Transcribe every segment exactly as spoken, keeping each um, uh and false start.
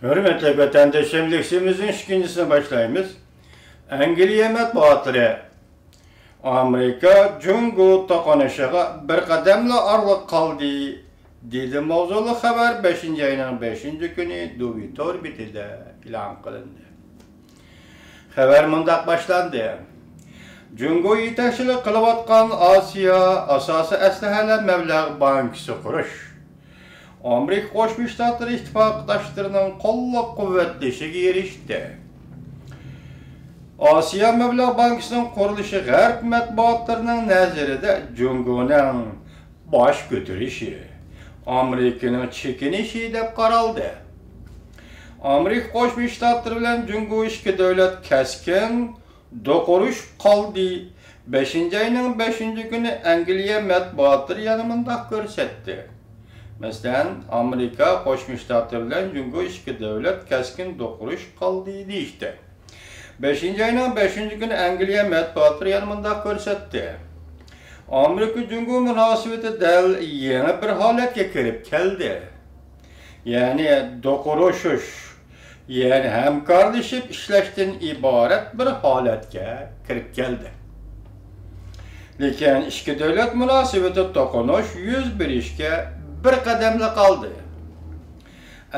ھۆرمەتلىك ۋەتەندىشىم، لېكسىيىمىزنىڭ ئىككىنچىسىنى باشلايمىز. ئەنگلىيە مەتبۇئاتلىرى: ئامېرىكا جۇڭگو توقۇنۇشىغا بىر قەدەملا ئارىلىق قالدى، دېدى ماۋزۇلۇق خەۋەر بەشىنچى ئاينىڭ بەشىنچى كۈنى دۇۋى تور بېتىدە ئېلان قىلىندى. خەۋەر مۇنداق باشلاندى: جۇڭگو يېتەكچىلىك قىلىۋاتقان ئاسىيا ئاساسىي ئەسلىھەلەر مەبلەغ بانكىسى قۇرۇش ئامېرىكا قوشما شتاتلىرى ئىتتىپاقداشلىرىنىڭ قوللاپ-قۇۋۋەتلىشىگە ئېرىشتى. ئاسىيا مەبلەغ بانكىسىنىڭ قۇرۇلۇشى غەرب مەتبۇئاتلىرىنىڭ نەزىرىدە جۇڭگونىڭ باش كۆتۈرۈشى، ئامېرىكىنىڭ چېكىنىشى دەپ قارالدى. ئامېرىكا قوشما شتاتلىرى بىلەن جۇڭگو ئىككى دۆلەت كەسكىن دوقۇرۇشۇپ قالدى. بەشىنچى ئاينىڭ بەشىنچى كۈنى ئەنگلىيە مەتبۇئاتلىرى يەنە مۇنداق كۆرسەتتى. مەسىلەن، ئامېرىكا قوشما شتاتلىرى بىلەن جۇڭگو ئىككى دۆلەت كەسكىن دوقۇرۇشۇپ قالدى دېيىشتى. بەشىنچى ئاينىڭ بەشىنچى كۈنى ئەنگلىيە مەتبۇئاتلىرى يەنە مۇنداق كۆرسەتتى. ئامېرىكا جۇڭگو مۇناسىۋىتى دەل يېڭى بىر ھالەتكە كىرىپ كەلدى. يەنى دوقۇرۇشۇش، يەنى ھەمكارلىشىپ ئىشلەشتىن ئىبارەت بىر ھالەتكە كىرىپ كەلدى. لېكىن ئىككى دۆلەت مۇناسىۋىتى توقۇنۇش يۈز بېرىشكە بىر قەدەملا قالدى.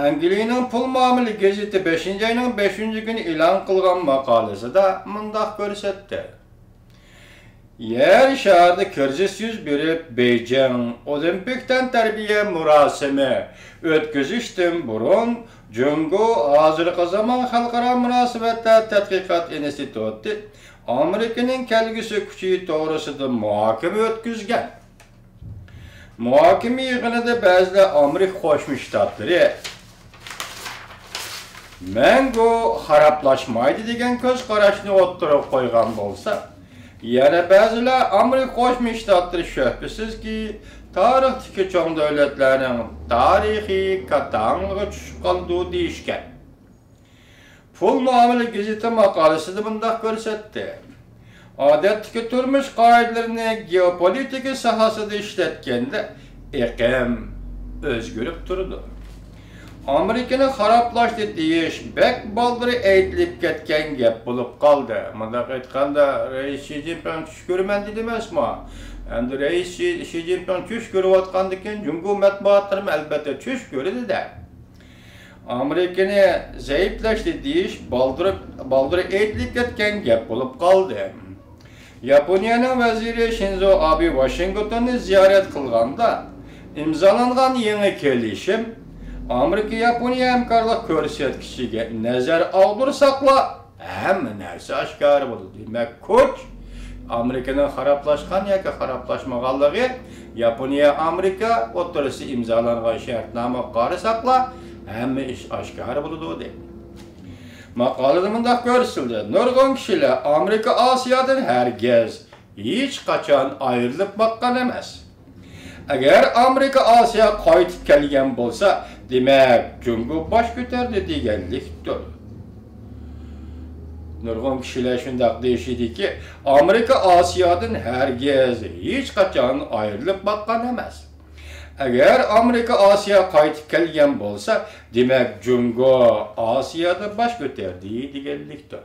ئەنگلىيەنىڭ پۇل مۇئامىلە گېزىتى بەشىنچى ئاينىڭ بەشىنچى كۈنى ئېلان قىلغان ماقالىسىدە مۇنداق كۆرسەتتى. يەر شارىدا كىرىزىس يۈز بېرىپ، بېيجىڭ ئولىمپىك تەنتەربىيە مۇراسىمى ئۆتكۈزۈشتىن بۇرۇن، جۇڭگو ھازىرقى زامان خەلقئارا مۇناسىۋەتلەر تەتقىقات ئىنستىتۇتى ئامېرىكىنىڭ كەلگۈسى كۈچى توغرىسىدا مۇھاكىمە ئۆتكۈزگەن. مۇھاكىمە يىغىنىدا بەزىلەر ئامېرىكا قوشما شتاتلىرى مەڭگۈ خارابلاشمايدۇ دېگەن كۆز قاراشنى ئوتتۇرىغا قويغان بولسا، يەنە بەزىلەر ئامېرىكا قوشما شتاتلىرى شۈبھىسىزكى، تارىختىكى چوڭ دۆلەتلەرنىڭ تارىخىي كاتاڭىغا چۈشۈپ قالىدۇ دېيىشكەن. پۇل مۇئامىلە گېزىتى ماقالىسىدە مۇنداق كۆرسەتتى: ئادەتتىكى تۇرمۇش قائىدىلىرىنى گېئوپولىتىكا ساھەسىدە ئىشلەتكەندە، ئېقىم ئۆزگىرىپ تۇرىدۇ. ئامېرىكىنى خارابلاشتى دېيىش بەك بالدۇر ئېيتىلىپ كەتكەن گەپ بولۇپ قالدى. مۇنداق ئېيتقاندا، رەئىس شى جىنپىڭ چۈش كۆرىمەن دېدى ئەمەسمۇ؟ ئەمدى رەئىس شى، شى جىنپىڭ چۈش كۆرۈۋاتقاندىكىن، جۇڭگو مەتبۇئاتلىرىمۇ ئەلۋەتتە چۈش كۆرىدۇ-دە. ئامېرىكىنى زەئىپلەشتى دېيىش بالدۇر، بالدۇر ئېيتىلىپ كەتكەن گەپ بولۇپ قالدى. ياپونىيەنىڭ ۋەزىرى شىنزو ئابې ۋاشىنگتوننى زىيارەت قىلغاندا ئىمزالانغان يېڭى كېلىشىم، ئامېرىكا ياپونىيە ھەمكارلىق كۆرسەتكۈچىگە نەزەر ئاغدۇرساقلا، ھەممە نەرسە ئاشكارا بولىدۇ. دېمەك، كوچ ئامېرىكىنىڭ خارابلاشقان ياكى خارابلاشمىغانلىقى، ياپونىيە ئامېرىكا ئوتتۇرىسىدا ئىمزالانغان شەرتنامىغا قارىساقلا، ھەممە ئىش ئاشكارا بولىدۇ، دەيدۇ. ماقالىدە مۇنداق كۆرسىتىلدى: نۇرغۇن كىشىلەر ئامېرىكا ئاسىيادىن ھەرگىز، ھېچقاچان ئايرىلىپ باققان ئەمەس. ئەگەر ئامېرىكا ئاسىياغا قايتىپ كەلگەن بولسا، دېمەك، جۇڭگو باش كۆتەردى دېگەنلىكتۇر. نۇرغۇن كىشىلەر شۇنداق دېيىشىدىكى، ئامېرىكا ئاسىيادىن ھەرگىز، ھېچقاچان ئايرىلىپ باققان ئەمەس. ئەگەر ئامېرىكا ئاسىياغا قايتىپ كەلگەن بولسا، دېمەك، جۇڭگو ئاسىيادا باش كۆتەردى دېگەنلىكتۇر.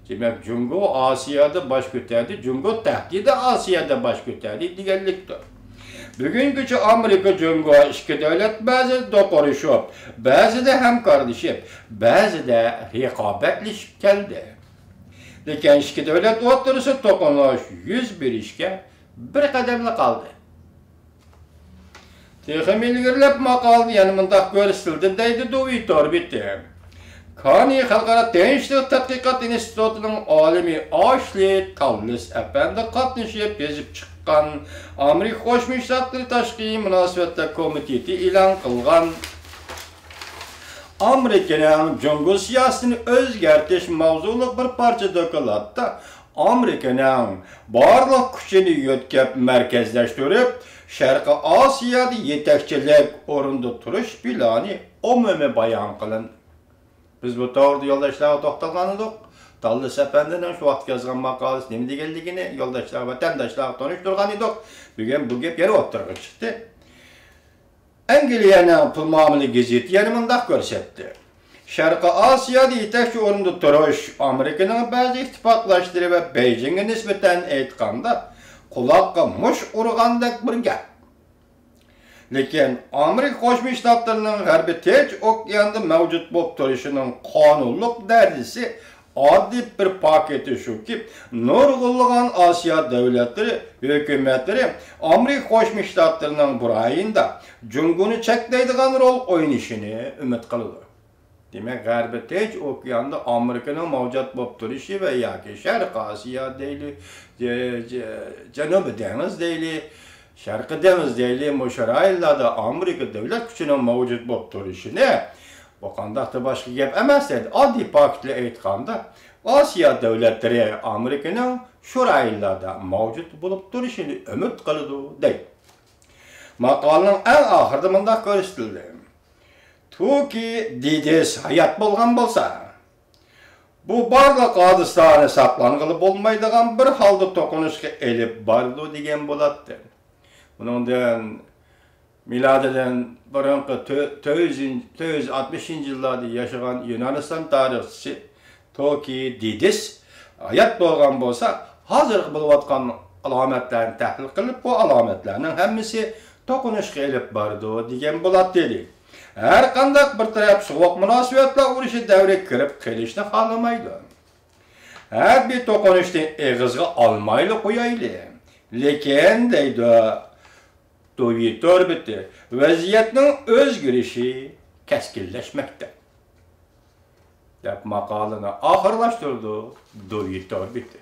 دېمەك، جۇڭگو ئاسىيادا باش كۆتەردى، جۇڭگو تەھدىتى ئاسىيادا باش كۆتەردى دېگەنلىكتۇر. بۈگۈنگىچە ئامېرىكا جۇڭگو ئىككى دۆلەت بەزىدە دوقۇرۇشۇپ، بەزىدە ھەمكارلىشىپ، بەزىدە رىقابەتلىشىپ كەلدى. لېكىن ئىككى دۆلەت ئوتتۇرىسىدا توقۇنۇش يۈز بېرىشكە بىر قەدەملا قالدى. تېخىمۇ ئىلگىرىلەپ ماقالىدە يەنە مۇنداق كۆرسىتىلدى، دەيدۇ دۇۋى تور بېتى. كانى خەلقئارا تىنچلىق تەتقىقات ئىنستىتۇتىنىڭ ئالىمى ئاشلى تاللىس ئەپەندى قاتنىشىپ يېزىپ چىققان ئامېرىكا قوشما شتاتلىرى تاشقى مۇناسىۋەتلەر كومىتېتى ئېلان قىلغان ئامېرىكىنىڭ جۇڭگو سىياسىتىنى ئۆزگەرتىش ماۋزۇلۇق بىر پارچە دوكلاتتا ئامېرىكىنىڭ بارلىق كۈچىنى يۆتكەپ مەركەزلەشتۈرۈپ، شەرقىي ئاسىيادا يېتەكچىلىك ئورنىدا تۇرۇش پىلانى ئومۇمىي بايان قىلىندى. بىز بۇ توغرىدا يولداشلارغا توختالغان ئىدۇق. تاللىس ئەپەندىنىڭ شۇ ۋاقىتتا يازغان ماقالىسى نېمە دېگەنلىكىنى يولداشلار، ۋەتەنداشلارغا تونۇشتۇرغان ئىدۇق. بۈگۈن بۇ گەپ يەنە ئوتتۇرىغا چىقتى. ئەنگلىيەنىڭ پۇل مۇئامىلە گېزىتى يەنە مۇنداق كۆرسەتتى. شەرقىي ئاسىيادا يېتەكچى ئورۇندا تۇرۇش ئامېرىكىنىڭ بەزى ئىتتىپاقداشلىرى ۋە بېيجىڭغا نىسبەتەن ئېيتقاندا، قۇلاققا مۇش ئۇرغاندەك بىر گەپ. لېكىن ئامېرىكا قوشما شتاتلىرىنىڭ غەربىي تىنچ ئوكياندا مەۋجۇت بولۇپ تۇرۇشىنىڭ قانۇنلۇق دەرىجىسى ئاددىي بىر پاكىتى شۇكى، نۇرغۇنلىغان ئاسىيا دۆلەتلىرى ھۆكۈمەتلىرى ئامېرىكا قوشما شتاتلىرىنىڭ بۇ رايوندا جۇڭگونى چەكلەيدىغان رول ئوينىشىنى ئۈمىد قىلىدۇ. دېمەك، غەربىي تىنچ ئوكياندا ئامېرىكىنىڭ مەۋجۇت بولۇپ تۇرۇشى ۋە ياكى شەرقىي ئاسىيا دەيلى، جە-، جە-، جەنۇبىي دېڭىز دەيلى، شەرقىي دېڭىز دەيلى، مۇشۇ رايونلاردا ئامېرىكا دۆلەت كۈچىنىڭ مەۋجۇت بولۇپ تۇرۇشىنى، بۇ قانداقتۇر باشقا گەپ ئەمەس دەيدۇ. ئاددىي پاكىتلا ئېيتقاندا، ئاسىيا دۆلەتلىرى ئامېرىكىنىڭ شۇ رايونلاردا مەۋجۇت بولۇپ تۇرۇشىنى ئۈمىد قىلىدۇ، دەيدۇ. ماقالىنىڭ ئەڭ ئاخىرىدا مۇنداق كۆرسىتىلدى. توكى دىدىس ھايات بولغان بولسا، بۇ بارلىق ھادىسىلەرنى ساقلانغىلى بولمايدىغان بىر ھالدا توقۇنۇشقا ئېلىپ بارىدۇ دېگەن بولاتتى. بۇنىڭدىن مىلادىدىن بۇرۇنقى تۆ-، تۆت يۈز، تۆت يۈز ئاتمىشىنچى يىللاردا ياشىغان يۇنانىستان تارىخچىسى توكى دىدىس ھايات بولغان بولسا، ھازىرقى بولۇۋاتقان ئالامەتلەرنى تەھلىل قىلىپ، بۇ ئالامەتلەرنىڭ ھەممىسى توقۇنۇشقا ئېلىپ بارىدۇ دېگەن بولاتتى. ھەر قانداق بىر تەرەپ سوغۇق مۇناسىۋەتلەر ئۇرۇشى دەۋرىگە كىرىپ قېلىشنى خالىمايدۇ. ھەربىي توقۇنۇشنى ئېغىزغا ئالمايلا قويايلى. لېكىن، دەيدۇ دوۋيى تور بېتى، ۋەزىيەتنىڭ ئۆزگىرىشى كەسكىنلەشمەكتە، دەپ ماقالىنى ئاخىرلاشتۇرىدۇ دوۋيى تور بېتى.